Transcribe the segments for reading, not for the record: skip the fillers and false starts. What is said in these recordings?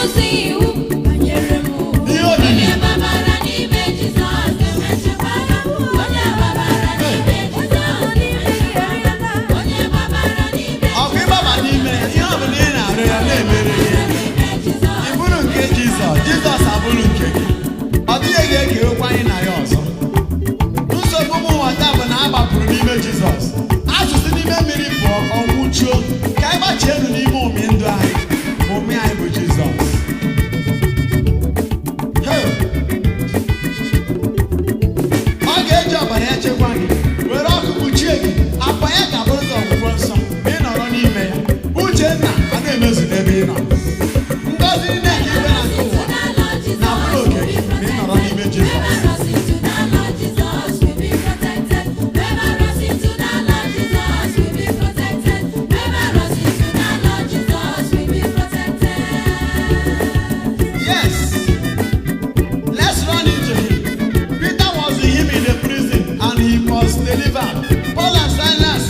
Na-akụzi iwu banyere m. Ihe omimi. Onye gbabara n'ime Jizọs ga-enwechekwa ya. Onye gbabara n'ime Jizọs ga-enwechekwa ya. Onye gbabara n'ime Ọkụ ịgbaba n'ime ihe ọ bụla ị na-arụ, ya na-emere ya. n'ime Jizọs. Ị bụrụ nke Jizọs, Jizọs abụrụ nke gị. Ọ dịghị ga-ekewekwa anyị na ya ọzọ. Nsogbu ụmụ nwata bụ na a gbapụrụ n'ime Jizọs. Asụsụ n'ime mmiri pụọ, ọnwụchuo. Ka anyị gbachienu n'ime ụmị ndụ anyị. Ụmị anyị bụ Jizọs. Hey! Ọ ga-eji ọbara ya chekwa gị, were ọkụ kpuchie gị. Akpa ya ga-abụrụ gị ọgwụgwọ nsọ ma ị nọrọ n'ime ya. Uchenna a na-emezu n'ebe ị nọ. Ngọzi niile nke igwe na nke ụwa na-abụrụ oke gị ma ị nọrọ n'ime Jizọs. Whoever runs into the Lord Jesus will be protected. Whoever runs into the Lord Jesus will be protected. Whoever runs into the Lord Jesus will be protected. Yes. Let's run into him. Peter was in him in the prison and he was delivered. Paul and Silas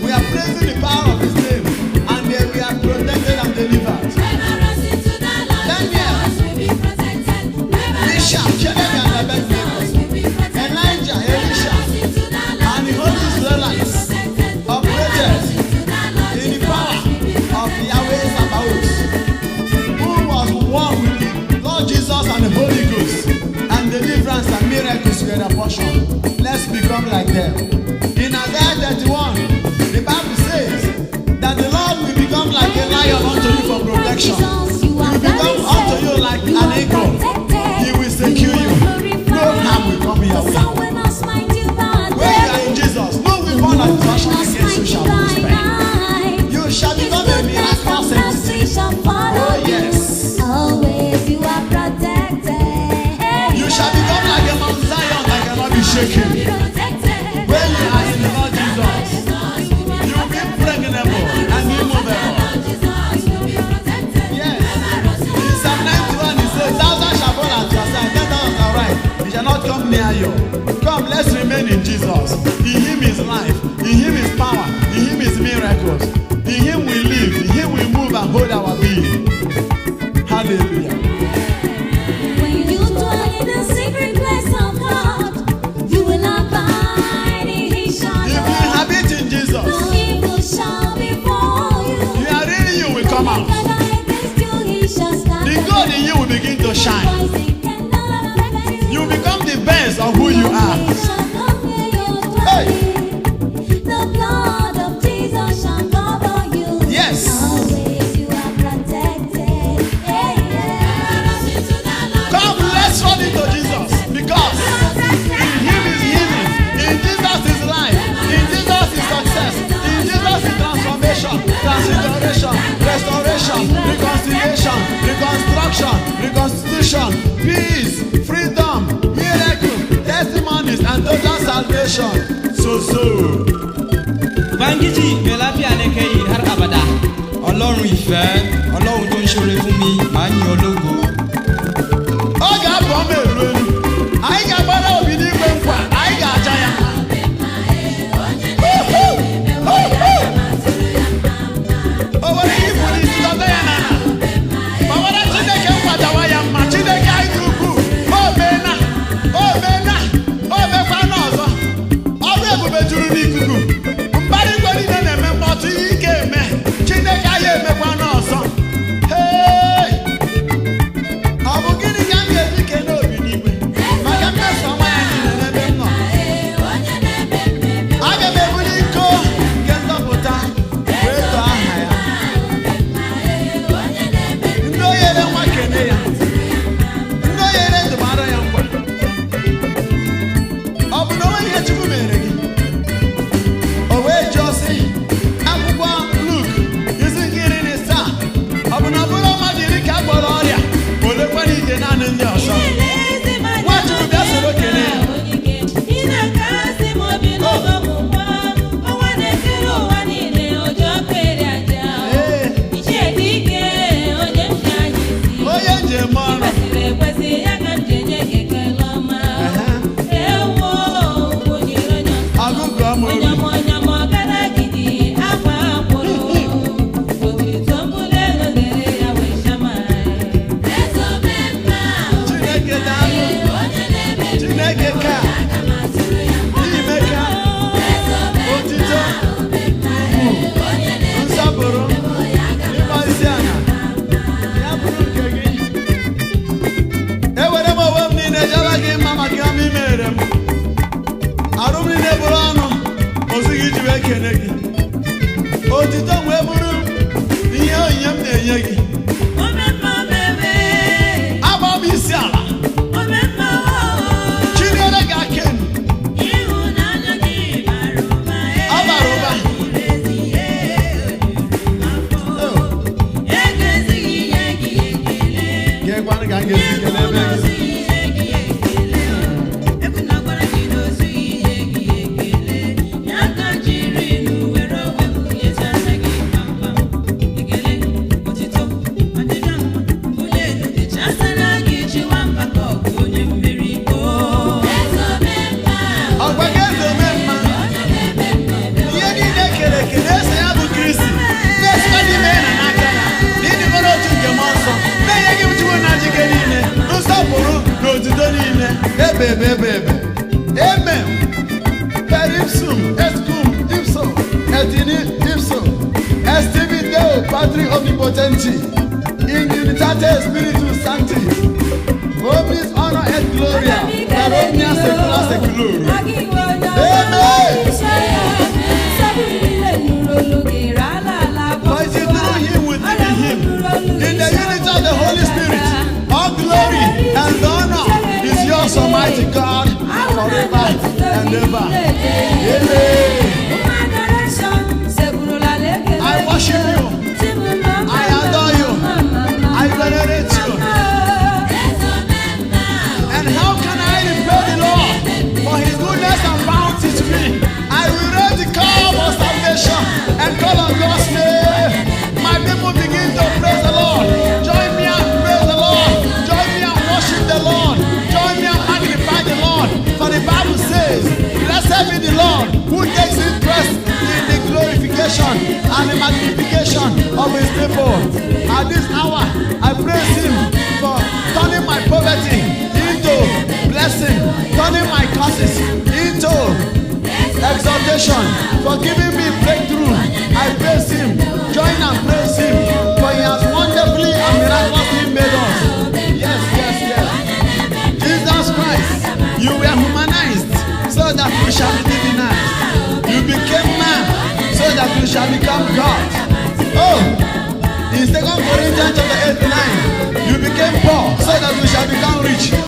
were praising the power of his name and they were protected and delivered. Whoever runs into the Lord Daniel. Jesus will be protected. Whoever runs Meshach, into the Shadrach, and Lord Abednego. Jesus will be protected. Elijah, Whoever Elisha, runs into the Lord and the holy Jesus will be Israelites protected. operated Whoever runs into the Lord in the Jesus power will be of protected. Yahweh Sabaoth, who was one with the Lord Jesus and the Holy Ghost, and deliverance and miracles were their portion. Let's become like them. In Isaiah 31, the Bible says that the Lord will become like a lion unto you for protection. He will become unto you like an eagle. He will secure you. No harm will come your way. When you are in Jesus, no weapon that is fashioned against you shall prosper. You shall become a miraculous entity. Oh, yes. Always you are protected. You shall become like a Mount Zion that cannot be shaken. Protected. When you are in the Lord Jesus, you will be impregnable and immovable. Yes. In Psalm 91, he says, "Thousand shall fall at your side, 10,000 at your right. It shall not come near you." Come, let's remain in Jesus. In him is life. In him is power. In him is miracles. In him we live. In him we move and hold our being. Hallelujah. When you dwell in the secret place of God, you will abide in His If you shadow. inhabit in Jesus, No evil shall befall you. you are really you will come out. The God in you will begin to shine. You become the best of who you are. Hey. The blood of Jesus shall cover you. Yes. Always you are protected. Hey, yeah. Come, let's run into Jesus, because in him is healing, in Jesus is life, in Jesus is success, in Jesus is transformation, transfiguration, restoration, reconciliation, reconstruction, reconstitution, peace, freedom, miracle, testimonies, and total salvation. So, so. Ubangiji mai lafiya ne kai har abada. Ọlọ́run ìfẹ́, Ọlọ́run tó ń ṣoore fún mi, màá yin ológo. Ọ ga-abụ ọma elu elu. Anyị ga-agbara obi n'igwe nkwa, anyị ga-aja ya mma. Uhu! Uhu! O nwere ihe ibu n'isi, dọta ya n'ala. Gbawara Chineke nkwa, dawa ya mma. Chineke anyị dị ukwuu. O meena, o meena, o mekwana ọzọ. Ọrụ ebube juru n'ikuku. Mbara igwe niile na-eme mkpọtụ, ihe ike eme. Chineke anyị emekwana ọzọ. Hey! Ọ bụ gịnị ka m ga-eji kene obi n'igwe maka mmeso ọma ya niile n'ebe m nọ? Aga m ebuli iko nke nzọpụta wee too aha ya. Ndị oyere nwa, kene ya. Ndị oyere ndụ, mara ya nkwa. Ọ bụ na o nweghị ihe Chukwu mere gị? O wee jụọ sị, akwụkwọ Luk isi nke 17, ọ bụ na ọ bụrụ mmadụ 10 ka a gwọrọ ọrịa, olekwana ite naanị ndị ọzọ? Nwachukwu, bịa soro kene ya. Ị na-akasị m obi n'oge ọgwụgwọ ọnwa na-etiri ụwa niile ụjọ pere aja. Ee. Ichie dị ike, onye m ji anya isi. Onye njem ọrụ. Kwesịrị ekwesị ya ka m ji enye gị ekele ọma. Ehe. Ewo, ugwu nyere onye ọsọ. Agụgụ m Onye obi. ọma, onye ọma, ọgara gidi akwa akwụrụ. Otuto mbuli elu dịrị ya wee shama. ekele gị. Otito wee bụrụ ihe onyinye m na-enye gị. Agba m isi ala, chinyere gị aka elu. Ọ bara ụba. Oh, ga-ekwanụ ka m ga-esi kelee ebe gị. Ọgwa gị eze ome mma. Ihe niile kere eke na-eso ya bụ Kristi, na-esikwa n'ime ya na n'aka ya, na ịdịkọrọ otu nke mmụọ nsọ, na-enye gị Chukwu na njike niile, nsọpụrụ na otuto niile, ebe ebe ebe ebe. Amen. Per ipsum et cum ipso et in ipso est ibi Deo Patri omnipotenti in unitate Spiritus Sancti omnis honor et gloria per omnia saecula saeculorum. Amen. For it is through him, with him, in him, in the unity of the Holy Spirit, all glory and honor is yours, Almighty God, forever and ever. Amen. I worship you. I adore you. I venerate you. And how can I repay the Lord for his goodness and bounty to me? I will raise the cup of salvation and call on God's name. My people begin to praise the Lord. Join me and praise the Lord. Join me and worship the Lord. Join me and magnify the Lord. For the Bible says, "Blessed be the Lord who takes interest in the glorification and the magnification of his people." At this hour, I praise him for turning my poverty into blessing, turning my curses into exaltation, for giving